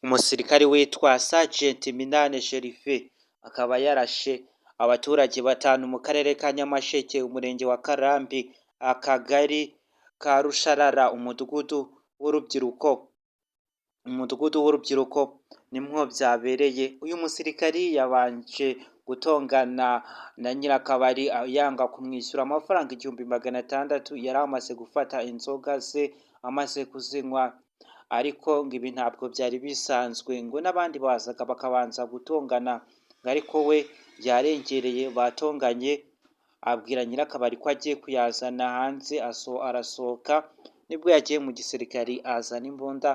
Umusirikare witwa Sergeant Minani Gervais akaba yarashe abaturage batanu mu karere ka Nyamasheke, umurenge wa Karambi, akagari ka Rusharara, umudugudu w'urubyiruko. Umudugudu w'urubyiruko nimwo byabereye. Uyu musirikari yabanje gutongana na nyirakabari yanga kumwishyura amafaranga 1600 yari amaze gufata inzoga ze amaze kuzinywa, ariko ngo ibi ntabwo byari bisanzwe, ngo n'abandi bazaga bakabanza gutongana, ngo ariko we yarengereye batonganye abwira nyirakabari ko agiye kuyazana hanze, arasohoka. Nibwo yagiye mu gisirikari azana imbunda,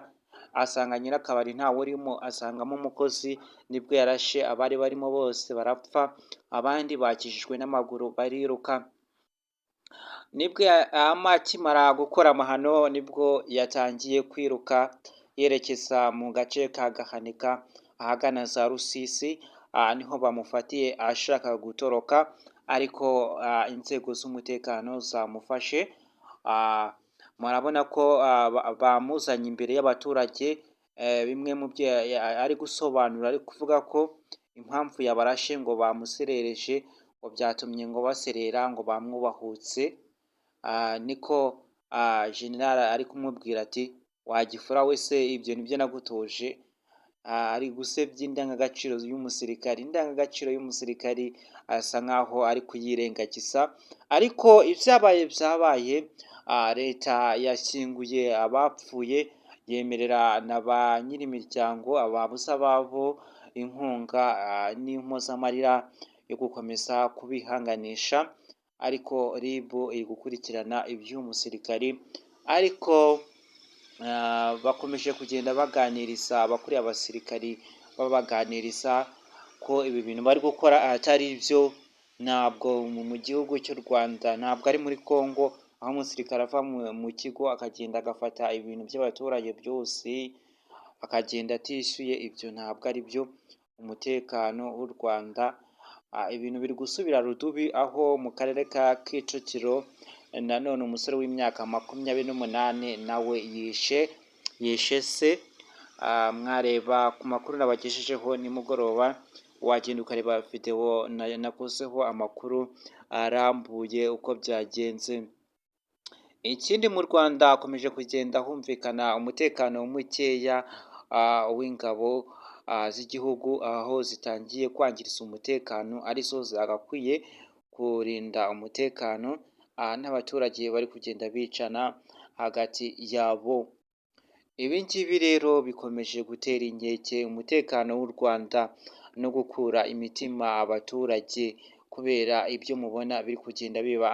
asanga nyirakabari ntawe urimo, asangamo umukozi, nibwo yarashe abari barimo bose barapfa, abandi bakijijwe n'amaguru bariruka. Nibwo akimara gukora amahano nibwo yatangiye kwiruka yerekeza mu gace ka Gahanika ahagana za Rusizi, niho bamufatiye ashaka gutoroka, ariko inzego z'umutekano zamufashe. Murabona ko bamuzanye imbere y'abaturage. Bimwe mu byo ari gusobanura, ari kuvuga ko impamvu yabarashe ngo bamuserereje, ngo byatumye ngo baserera, ngo bamwubahutse. Niko general ari kumubwira ati: "Wa gifura we se, ibyo nibyo nagutoje?" Ari gusebya indangagaciro y'umusirikari. Indangagaciro y'umusirikari asa nkaho ari kuyirengagiza, ariko ibyabaye byabaye. Leta yashyinguye abapfuye, yemerera na ba nyir'imiryango ababuze ababo inkunga n'impozamarira yo gukomeza kubihanganisha, ariko RIB iri gukurikirana iby'uyu musirikari. Ariko bakomeje kugenda baganiriza abakuriye abasirikari, babaganiriza ko ibi bintu bari gukora atari byo. Ntabwo mu gihugu cy'u Rwanda, ntabwo ari muri Congo, aho umusirikare ava mu kigo akagenda agafata ibintu by'abaturage byose akagenda atishyuye. Ibyo ntabwo ari byo. Umutekano w'u Rwanda, ibintu biri gusubira rudubi, aho mu karere ka Kicukiro nanone umusore w'imyaka 28 nawe yishe se. Mwareba ku makuru nabagejejeho nimugoroba, wagenda ukareba videwo nakozeho amakuru arambuye uko byagenze. Ikindi, mu Rwanda hakomeje kugenda humvikana umutekano mukeya w'ingabo z'igihugu, aho zitangiye kwangiriza umutekano arizo zagakwiye kurinda umutekano, n'abaturage bari kugenda bicana hagati yabo. Ibi ngibi rero bikomeje gutera inkeke umutekano w'u Rwanda no gukura imitima abaturage kubera ibyo mubona biri kugenda biba.